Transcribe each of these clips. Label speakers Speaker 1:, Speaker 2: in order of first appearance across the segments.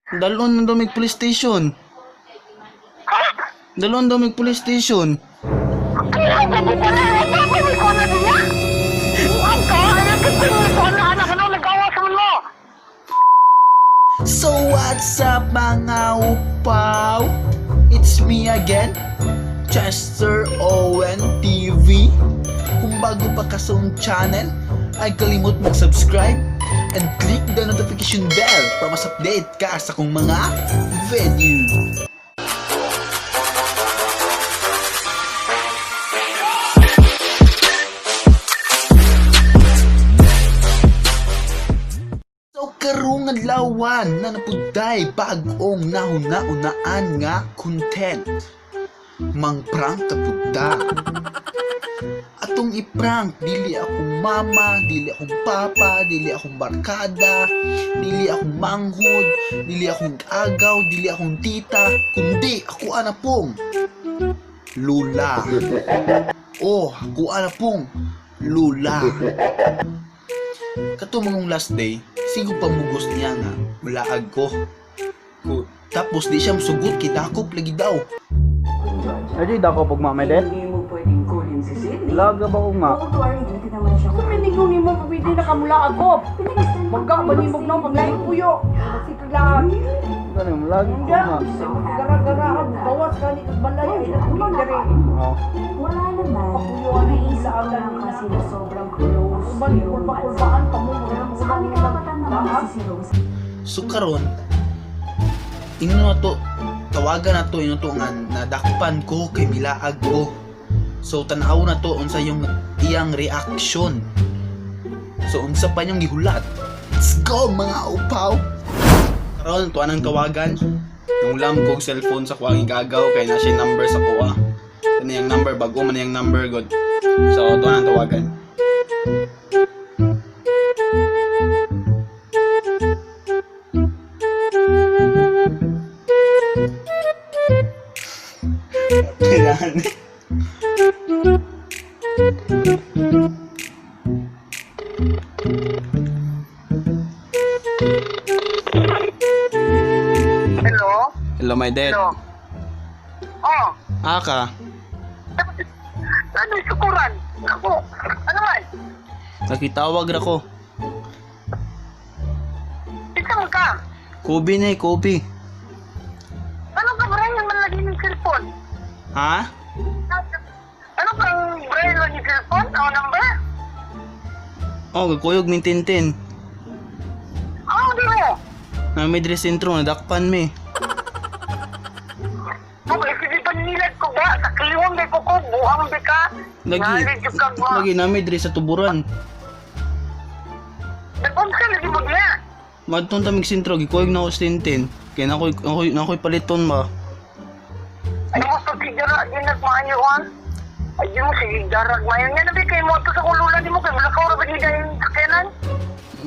Speaker 1: Dalon na daw may police station.
Speaker 2: Ha?
Speaker 1: Dalon daw may police station.
Speaker 2: Kaya ba ko pala? Ay, ko na niya? Buang ka? Ay, ko na anak ano nagawa sa mo?
Speaker 1: So what's up, mga upaw? It's me again, Chester Owen TV. Kung bago pa ka sa akong channel, ay kalimot mag-subscribe and click the notification bell para mas update ka sa akong mga video. So karong adlawan na napuday bag-ong nahuna-unaan nga content. Mang-prank kapudda. Atong i-prank, dili akong mama, dili akong papa, dili akong barkada, dili akong manghod, dili akong agaw, dili akong tita, kundi ako ana pong lula. Oh, ako ana pong lula. Kato mangong last day, sigo pamugos niya nga, mulaag ko. Tapos di siya musugot, kita ko lagi daw.
Speaker 3: Ay, dako pag mamay.
Speaker 4: Hindi mo pwedeng kunin si Sydney.
Speaker 3: Laga ba ko nga?
Speaker 4: Oo, tuwari, hindi naman siya.
Speaker 5: Suminigong nimo pwede na kamula ako. Magkapanimog na maglaing puyo. Magsikaglaan.
Speaker 3: Gani mo lagi ko nga.
Speaker 5: Gara-gara gawas gani kag balay ay nagpuyo diri.
Speaker 3: Oh.
Speaker 4: Wala naman.
Speaker 5: Papuyo ang
Speaker 4: Naisip ko
Speaker 5: ilaan
Speaker 4: lang
Speaker 5: nila.
Speaker 4: kasi na sobrang close.
Speaker 5: Uban
Speaker 4: yung
Speaker 5: kulba-kulbaan pa mo.
Speaker 4: Sa kami karapatan naman kasi si Rose.
Speaker 1: So karon, ino na to, tawagan na to, ino to nga nadakpan ko kay milaag ko. So tanaw na to unsa yung iyang reaction. So unsa pa yung gihulat. Let's go, mga upaw. Karon tuwa nang tawagan. Nung lam kog cellphone sa kuwang igagaw kay na siya number sa kuha. Ano yung number bago man yung number god. So tuwa nang tawagan. Kailangan.
Speaker 2: Hello?
Speaker 1: Hello, my dad.
Speaker 2: Hello? Oh,
Speaker 1: Aka,
Speaker 2: ano yung sukuran? Ako, ano man?
Speaker 1: nakitawag ra ko.
Speaker 2: Isa mo ka?
Speaker 1: Kobe na eh, Kobe.
Speaker 2: Ano ka Brian man lagi ng cellphone?
Speaker 1: Ha?
Speaker 2: Ano kang Brian lagi cellphone? Ang number?
Speaker 1: Oh, gakuyog min tintin.
Speaker 2: Oh, di mo.
Speaker 1: Na may dress sentro, nadakpan mi.
Speaker 2: Okay, sige panilag ko ba? Sa kliwong di ko ko, buhang di ka.
Speaker 1: Lagi,
Speaker 2: Nalid yung ka ba?
Speaker 1: lagi na may dress sa tuburan.
Speaker 2: Nag-unsa lagi mo niya.
Speaker 1: Madtong tamig sentro, gikuyog na ako sa tintin. Kaya nakoy paliton ba?
Speaker 2: Ay mo sa sigara, di nagmaayuhan. Ay di mo sige darag mayo. Nga nabi kay mo ato sa kulula di mo kay mulakaw ra ba di dahil sakyanan?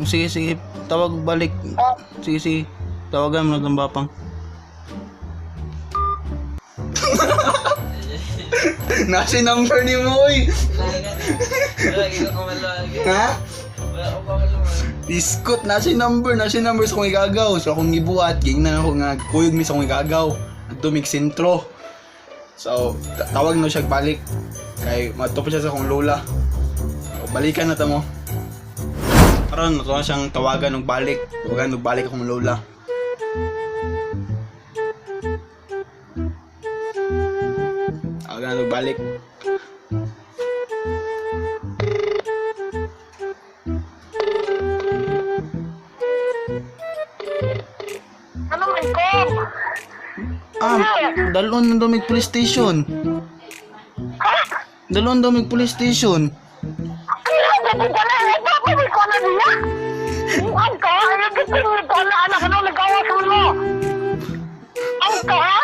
Speaker 1: Sige, sige, tawag balik.
Speaker 2: Oh,
Speaker 1: Sige, sige. Tawagan mo na itong bapang. Nasa number ni Moy! Ha? Iskot, nasa number sa kong igagaw. So akong gibuhat, gingnan ako nga, kuyog mi sa kong igagaw. At mig sentro. So, tawag na siya balik. Kay madto pa siya sa akong lola. So, balikan na ta mo. Karon nato na siyang tawagan og balik. Tawagan og balik akong lola. Tawagan og balik.
Speaker 2: ano man ko?
Speaker 1: Ah, dalon na daw may police station.
Speaker 2: Ha?
Speaker 1: Dalon daw may police station.
Speaker 2: Kaya ba ko pala? Ay, papa, may ko na niya. Buang ka? Ay, di ko na anak ano nagawa sa mo. Ang ka ha?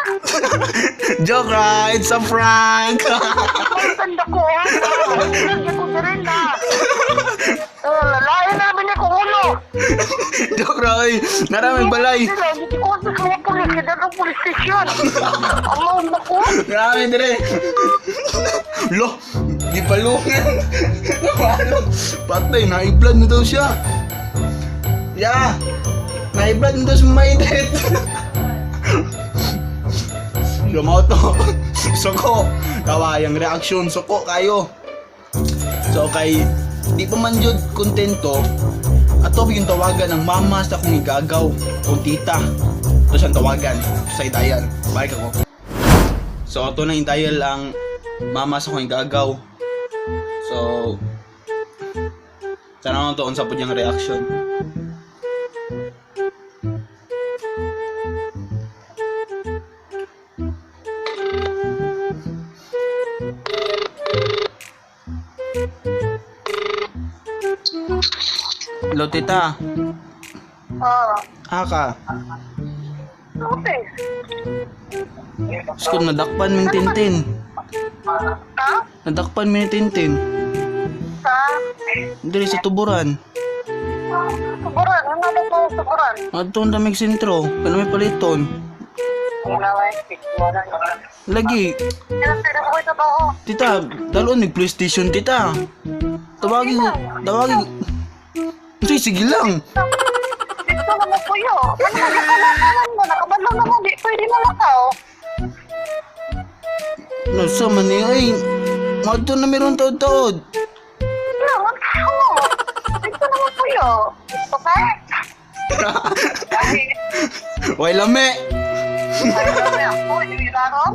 Speaker 1: Joke ra, it's a prank.
Speaker 2: Ang tanda ko ha? Ang ko din na. Oh, lalaki na namin ko ulo.
Speaker 1: Joke ra, oy. Naraming balay.
Speaker 2: Sila, hindi ko sa mga pulis, kaya ng police station. Ang mauna ko.
Speaker 1: Grabe dire. Lo, di palungan. Napalo. Patay, na-blood na daw siya. Ya. Na-blood na daw si Maidet. mao to. Suko. Tawa yung reaction suko kayo. So kay di pa man jud kontento ato yung tawagan ng mama sa akong igagaw o tita. Ito siyang tawagan sa i-dial. Balik ako. So ato na i-dial ang mama sa akong igagaw. So sana to unsa pud yung reaction. Hello, tita.
Speaker 2: Ah,
Speaker 1: Aka.
Speaker 2: okay.
Speaker 1: Diyos ko, nadakpan min tintin.
Speaker 2: Ha?
Speaker 1: Nadakpan min tintin.
Speaker 2: Sa?
Speaker 1: Dili sa tuburan.
Speaker 2: Suburan. Ano na po suburan?
Speaker 1: Adto ang damig sentro. Kana may paliton.
Speaker 2: Wala wala.
Speaker 1: Lagi.
Speaker 2: Kailan pwede ko ito ba?
Speaker 1: Tita, dalon ni PlayStation, tita. Tawagin, tawagin. Sige, sige lang.
Speaker 2: Dito na mo puyo. Ano ka nakalakalan mo? Nakabalo na mo. Di pwede mo lakaw.
Speaker 1: Nasa man niya ay. Madto na meron taod-taod.
Speaker 2: Ano? Ano mo? Dito na mo puyo. Okay? Ay,
Speaker 1: Way lame.
Speaker 2: ay, ako, hindi laron.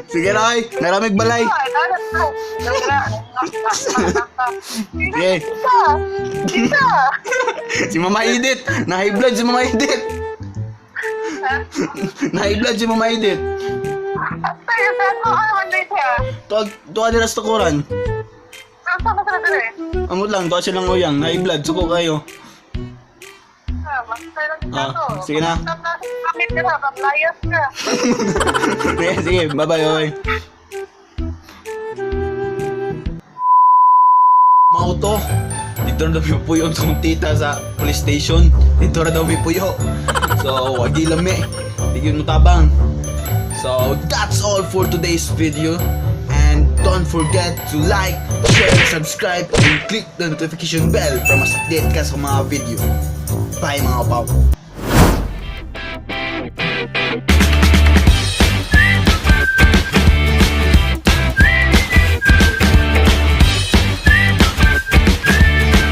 Speaker 1: Sige na ay. Naramig balay.
Speaker 2: Ay, narat na.
Speaker 1: Sige.
Speaker 2: Tita! Tita!
Speaker 1: Si Mama Edith. Na-high blood si Mama Edith. Na-high blood si Mama Edith.
Speaker 2: Tayo, saan mo? Ano man dito siya?
Speaker 1: Tuwag, tuwa nila sa tukuran.
Speaker 2: Saan ba sila dito eh?
Speaker 1: Amot lang, tuwa silang uyang. High blood, suko kayo.
Speaker 2: Ah, basta lang
Speaker 1: Ah,
Speaker 2: dito.
Speaker 1: sige na.
Speaker 2: Pamit ka na, pamlayas ka.
Speaker 1: Sige, sige. Bye-bye, bye-bye. Mao to. Dito na daw may puyo ang akong tita sa police station. Dito na daw may puyo. So, wagi lami. Di yun mo tabang. So, that's all for today's video. And don't forget to like, share, subscribe, and click the notification bell para mas update ka sa mga video. Bye, mga paw.